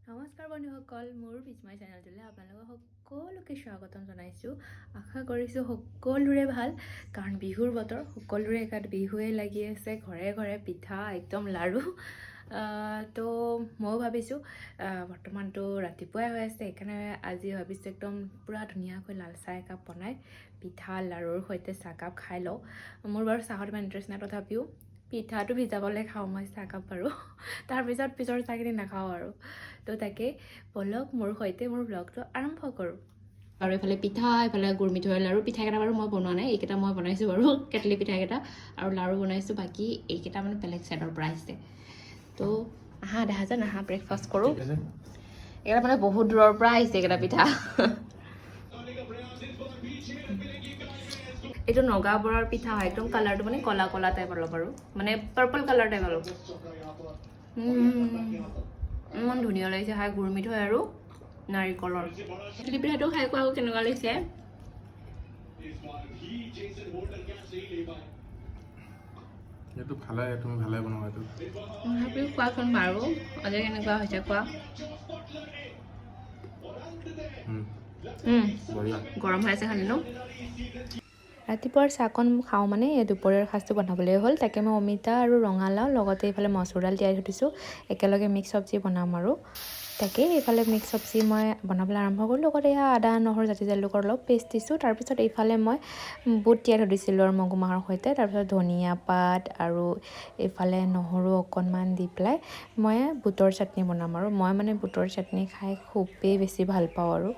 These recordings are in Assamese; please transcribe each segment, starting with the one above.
নমস্কাৰ বন্ধুসকল, মোৰ বিস্ময় চেনেলটোলৈ আপোনালোকক সকলোকে স্বাগতম জনাইছোঁ। আশা কৰিছোঁ সকলোৰে ভাল, কাৰণ বিহুৰ বতৰ, সকলোৰে গাত বিহুৱে লাগি আছে, ঘৰে ঘৰে পিঠা, একদম লাড়ু। তো ময়ো ভাবিছোঁ, বৰ্তমানতো ৰাতিপুৱাই হৈ আছে, সেইকাৰণে আজি ভাবিছোঁ একদম পূৰা ধুনীয়াকৈ লাল চাহ একাপ বনাই পিঠা লাড়ুৰ সৈতে চাহকাপ খাই লওঁ। মোৰ বাৰু চাহত ইমান ইণ্টাৰেষ্ট নাই, তথাপিও পিঠাটো ভিজাবলৈ খাওঁ মই চাহকাপ বাৰু, তাৰপিছত পিছৰ চাহখিনি নাখাওঁ আৰু। তো তাকে ব'লক, মোৰ সৈতে মোৰ ব্লগটো আৰম্ভ কৰোঁ। আৰু এইফালে পিঠা, এইফালে গুৰ মিঠৈৰ লাড়ু। পিঠাকেইটা বাৰু মই বনোৱা নাই, এইকেইটা মই বনাইছোঁ বাৰু, কেটলি পিঠাকেইটা আৰু লাড়ু বনাইছোঁ। বাকী এইকেইটা মানে বেলেগ চাইডৰ পৰা আহিছে। তো আহা দেহাজন, আহা, ব্ৰেকফাষ্ট কৰোঁ। এইকেইটা মানে বহুত দূৰৰ পৰা আহিছে এইকেইটা পিঠা। এইটো নগা বৰাৰ পিঠা হয়, একদম কালাৰটো মানে ক'লা ক'লা টাইপ অলপ আৰু মানে পাৰ্পল কালাৰ টাইপ অলপ। ইমান ধুনীয়া লাগিছে খাই, গুৰ মিঠৈ আৰু নাৰিকলৰ। কেটলি পিঠাটো খাই কোৱা আকৌ, কেনেকুৱা লাগিছে? এইটো ভালে, তুমি ভালে বনোৱা এইটো। তথাপিও কোৱাচোন বাৰু, আজি কেনেকুৱা হৈছে কোৱা। বঢ়িয়া। গৰম হৈ আছে খালি ন। ৰাতিপুৱাৰ চাহকণ খাওঁ মানে এই দুপৰীয়াৰ সাজটো বনাবলৈ হ'ল। তাকে মই অমিতা আৰু ৰঙালাও, লগতে এইফালে মচুৰ দাল তিয়াই থৈ দিছোঁ, একেলগে মিক্স চব্জি বনাম আৰু। তাকেই এইফালে মিক্স চব্জি মই বনাবলৈ আৰম্ভ কৰিলোঁ। লগতে এয়া আদা, নহৰু, জাতি জালুকৰ অলপ পেষ্ট দিছোঁ। তাৰপিছত এইফালে মই বুট তিয়াই থৈ দিছিলোঁ আৰু মগু মাহৰ সৈতে। তাৰপিছত ধনিয়া পাত আৰু এইফালে নহৰু অকণমান দি পেলাই মই বুটৰ চাটনি বনাম আৰু। মই মানে বুটৰ চাটনি খাই খুবেই বেছি ভাল পাওঁ আৰু।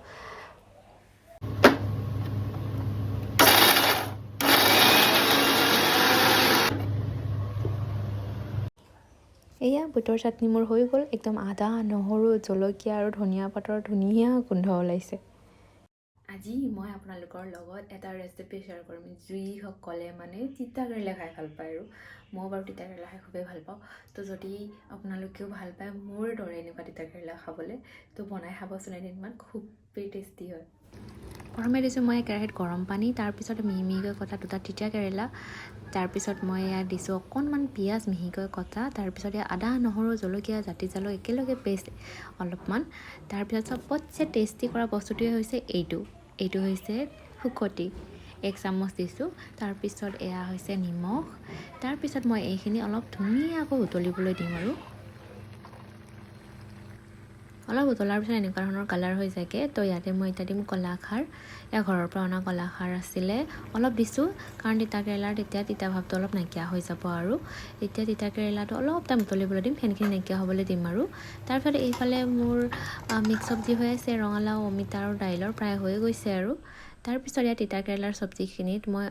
এয়া বুটৰ চাটনি মোৰ হৈ গ'ল। একদম আদা, নহৰু, জলকীয়া আৰু ধনিয়া পাতৰ ধুনীয়া গোন্ধ ওলাইছে। আজি মই আপোনালোকৰ লগত এটা ৰেচিপি শ্বেয়াৰ কৰিম, যিসকলে মানে তিতা কেৰেলা খাই ভাল পায় আৰু। মই বাৰু তিতা কেৰেলা খাই খুবেই ভাল পাওঁ। তো যদি আপোনালোকেও ভাল পায় মোৰ দৰে এনেকুৱা তিতা কেৰেলা খাবলৈ, তো বনাই খাবচোন এদিনমান, খুবেই টেষ্টি হয়। প্ৰথমে দিছোঁ মই কেৰাহীত গৰম পানী, তাৰপিছত মিহি মিহিকৈ কটা দুটা তিতা কেৰেলা, তাৰপিছত মই ইয়াত দিছোঁ অকণমান পিঁয়াজ মিহিকৈ কটা, তাৰপিছত ইয়াত আদা, নহৰু, জলকীয়া, জাতি জালুক একেলগে পেষ্ট অলপমান। তাৰপিছত চবতছে টেষ্টি কৰা বস্তুটোৱে হৈছে এইটো, এইটো হৈছে শুকতি, 1 চামুচ দিছোঁ। তাৰপিছত এয়া হৈছে নিমখ। তাৰপিছত মই এইখিনি অলপ ধুনীয়াকৈ উতলিবলৈ দিম আৰু অলপ উতলাৰ পিছত এনেকুৱা ধৰণৰ কালাৰ হৈ যায়গৈ। তো ইয়াতে মই এতিয়া দিম কলাখাৰ। এয়া ঘৰৰ পৰা অনা কলাখাৰ আছিলে, অলপ দিছোঁ, কাৰণ তিতা কেৰেলাৰ তেতিয়া তিতা ভাৱটো অলপ নাইকিয়া হৈ যাব। আৰু এতিয়া তিতা কেৰেলাটো অলপ টাইম উতলিবলৈ দিম, ফেনখিনি নাইকিয়া হ'বলৈ দিম আৰু। তাৰপিছত এইফালে মোৰ মিক্স চব্জি হৈ আছে, ৰঙালাও, অমিতা আৰু দাইলৰ, প্ৰায় হৈ গৈছে আৰু। তাৰপিছত ইয়াত তিতা কেৰেলাৰ চব্জিখিনিত মই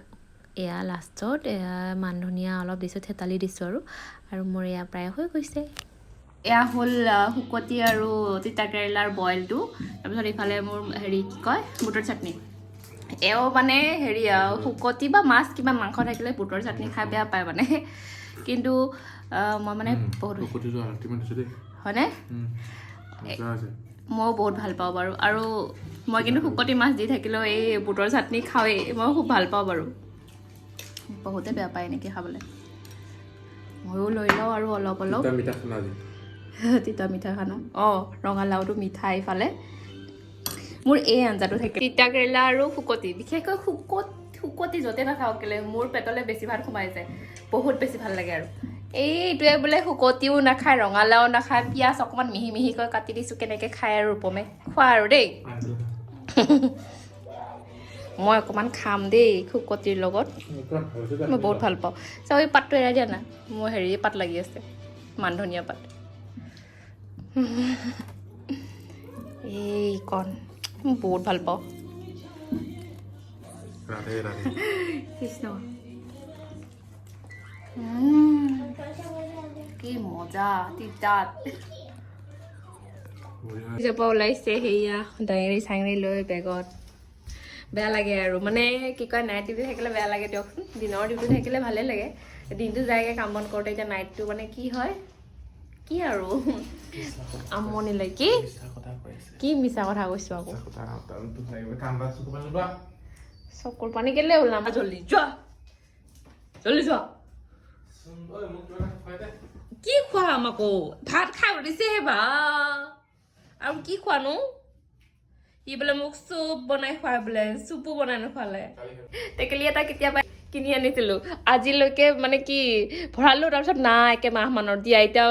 এয়া লাষ্টত এয়া মান ধনিয়া অলপ দিছোঁ, থেতালি দিছোঁ আৰু। আৰু মোৰ এয়া প্ৰায় হৈ গৈছে। এয়া হ'ল শুকতি আৰু তিতা কেৰেলাৰ বইলটো। তাৰপিছত এইফালে মোৰ হেৰি কি কয়, বুটৰ চাটনি। এওঁ মানে হেৰি শুকতি বা মাছ কিবা মাংস থাকিলে বুটৰ চাটনি খাই বেয়া পায় মানে, কিন্তু মই মানে বহুত শুকতিটো আল্টিমেট হৈছে দেই। হয়নে? মজা আছে। ময়ো বহুত ভাল পাওঁ বাৰু। আৰু মই কিন্তু শুকতি মাছ দি থাকিলেও এই বুটৰ চাটনি খাওঁৱেই, মই খুব ভাল পাওঁ বাৰু। বহুতে বেয়া পায় এনেকৈ খাবলৈ, ময়ো লৈ লওঁ আৰু অলপ অলপ। তিতা মিঠা খানা আজি। তিতা মিঠা খানা। অঁ, ৰঙালাওটো মিঠা। এইফালে মোৰ এই আঞ্জাটো থাকে, তিতা কেৰেলা আৰু শুকতি। বিশেষকৈ শুকতি য'তে নাখাওক কেলে, মোৰ পেটলৈ বেছি ভাত সোমাই যায়, বহুত বেছি ভাল লাগে। আৰু এইটোৱে বোলে শুকতিও নাখায়, ৰঙালাও নাখায়। পিঁয়াজ অকণমান মিহি মিহিকৈ কাটি দিছোঁ, কেনেকৈ খায় আৰু ৰূপমে খোৱা আৰু দেই। মই অকণমান খাম দেই শুকতিৰ লগত, মই বহুত ভাল পাওঁ। চাওঁ, এই পাতটো এৰাই দিয়া না, মোৰ হেৰি পাত লাগি আছে, মান ধনিয়া পাত। এইকণ মই বহুত ভাল পাওঁ। ৰাধে ৰাধে। কৃষ্ণ, কি মজা তিতাত। বঢ়িয়া। অফিচৰ পৰা ওলাইছে, সেয়া ডায়েৰী চাইৰী লৈ বেগত। বেয়া লাগে আৰু, মানে কি কয়, নাইট ডিউটি থাকিলে বেয়া লাগে দিয়কচোন। দিনৰ ডিউটি থাকিলে ভালেই লাগে, দিনটো যায়গৈ কাম বন কৰোঁতে। এতিয়া নাইটটো মানে কি হয় কি আৰু আমনি লাগে। কি? মিছা কথা কৈ আছে। কি মিছা কথা কৈছোঁ আকৌ? মিছা কথা দুখ লাগিব, কান্দা, চকু পানী ওলোৱা। চকুৰ পানী কেলে ওলাম? জল্দি যোৱা, জল্দি যোৱা। ঐ, মোক কিবা এটা খুৱাই দে। কি খুৱাম আকৌ? ভাত খাই উঠিছেহে বা। আৰু কি খোৱানো? সি বোলে মোক চুপ বনাই খুৱাই বোলে, চুপো বনাই নোখোৱালে। টেকেলি এটা কেতিয়াবা কিনি আনিছিলো, আজিলৈকে মানে কি ভৰালো, তাৰপিছত নাই একে মাহ মানৰ দিয়া। এতিয়া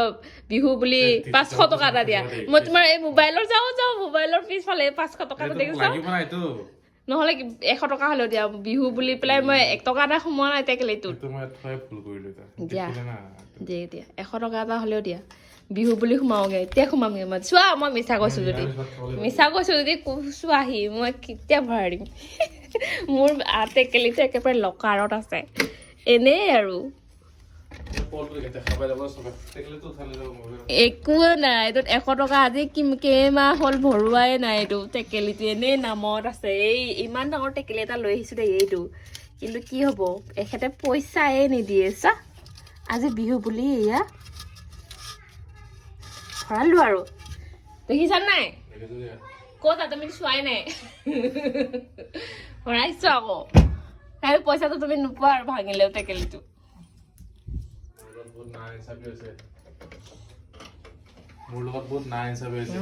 বিহু বুলি 500 টকা এটা দিয়া। মই তোমাৰ এই মোবাইলৰ যাওঁ যাওঁ মোবাইলৰ পিছফালে 500 টকা এটা দেখিছা? নহ'লে 100 টকা হ'লেও দিয়া, বিহু বুলি পেলাই মই 1 টকা এটা সোমোৱা নাই টেকেলিটোত। দিয়া দিয়া দিয়া, 100 টকা এটা হ'লেও দিয়া, বিহু বুলি সোমাওগে। এতিয়া সোমামগে মই। চোৱা, মই মিছা কৈছো যদি, মিছা কৈছো যদি চোৱাহি, মই কেতিয়া ভৰাই দিম। মোৰ টেকেলিটো একেবাৰে লকাৰত আছে এনেই আৰু একো নাই এইটোত। 100 টকা আজি কেইমাহ হ'ল ভৰোৱাই নাই। এইটো টেকেলিটো এনেই নামত আছে। এই ইমান ডাঙৰ টেকেলি এটা লৈ আহিছো দেই এইটো, কিন্তু কি হ'ব, এখেতে পইচাই নিদিয়ে। চা, আজি বিহু বুলি এয়া ভৰালো আৰু, দেখিছা নাই? ক'ত তুমি চোৱাই নাই, ভৰাইছো আকৌ। সেই পইচাটো তুমি নোপোৱা আৰু ভাঙিলেও টেকেলিটো।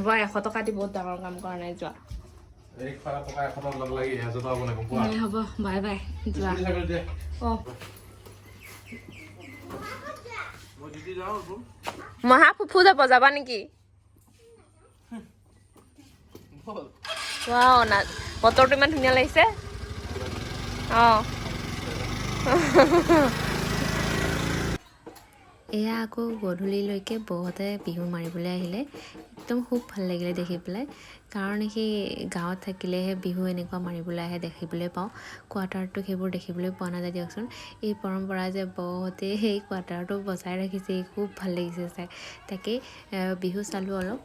মই 100 টকা দি বহুত ডাঙৰ কাম কৰা নাই, যোৱা। হ'ব, বাই বাই, যোৱা। অঁ, মহা ফুফু যাব, যাবা নেকি? না, বতৰটো ইমান ধুনীয়া লাগিছে। অঁ, এয়া আকৌ গধূলিলৈকে বৌহঁতে বিহু মাৰিবলৈ আহিলে। একদম খুব ভাল লাগিলে দেখি পেলাই, কাৰণ সেই গাঁৱত থাকিলেহে বিহু এনেকুৱা মাৰিবলৈ আহে দেখিবলৈ পাওঁ। কোৱাৰ্টাৰটো সেইবোৰ দেখিবলৈ পোৱা নাযায় দিয়কচোন। এই পৰম্পৰা যে বৌহঁতে সেই কোৱাৰ্টাৰটো বজাই ৰাখিছে, খুব ভাল লাগিছে চাই। তাকেই বিহু চালোঁ অলপ।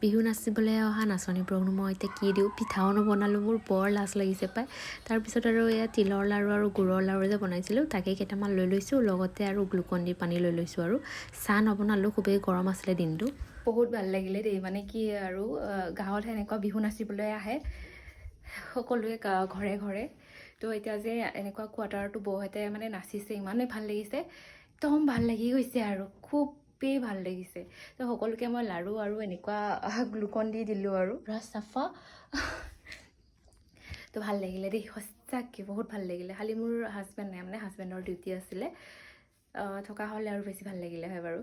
বিহু নাচিবলৈ অহা নাচনীবোৰকনো মই এতিয়া কি দিওঁ? পিঠাও নবনালোঁ, মোৰ বৰ লাজ লাগিছে পাই। তাৰপিছত আৰু এয়া তিলৰ লাড়ু আৰু গুৰৰ লাড়ু যে বনাইছিলোঁ, তাকে কেইটামান লৈ লৈছোঁ, লগতে আৰু গ্লুকন ডি পানী লৈ লৈছোঁ। আৰু চাহ নবনালোঁ, খুবেই গৰম আছিলে দিনটো। বহুত ভাল লাগিলে দেই। মানে কি আৰু, গাঁৱত সেনেকুৱা বিহু নাচিবলৈ আহে সকলোৱে ঘৰে ঘৰে। তো এতিয়া যে এনেকুৱা কোৱাৰ্টাৰটো বৌহঁতে মানে নাচিছে, ইমানেই ভাল লাগিছে, একদম ভাল লাগি গৈছে আৰু খুবেই ভাল লাগিছে। তো সকলোকে মই লাড়ু আৰু এনেকুৱা গ্লুকন দি দিলোঁ আৰু পূৰা চাফা। তো ভাল লাগিলে দেই, সঁচাকৈ বহুত ভাল লাগিলে। খালি মোৰ হাজবেণ্ড নাই, মানে হাজবেণ্ডৰ ডিউটি আছিলে, থকা হ'লে আৰু বেছি ভাল লাগিলে হয় বাৰু।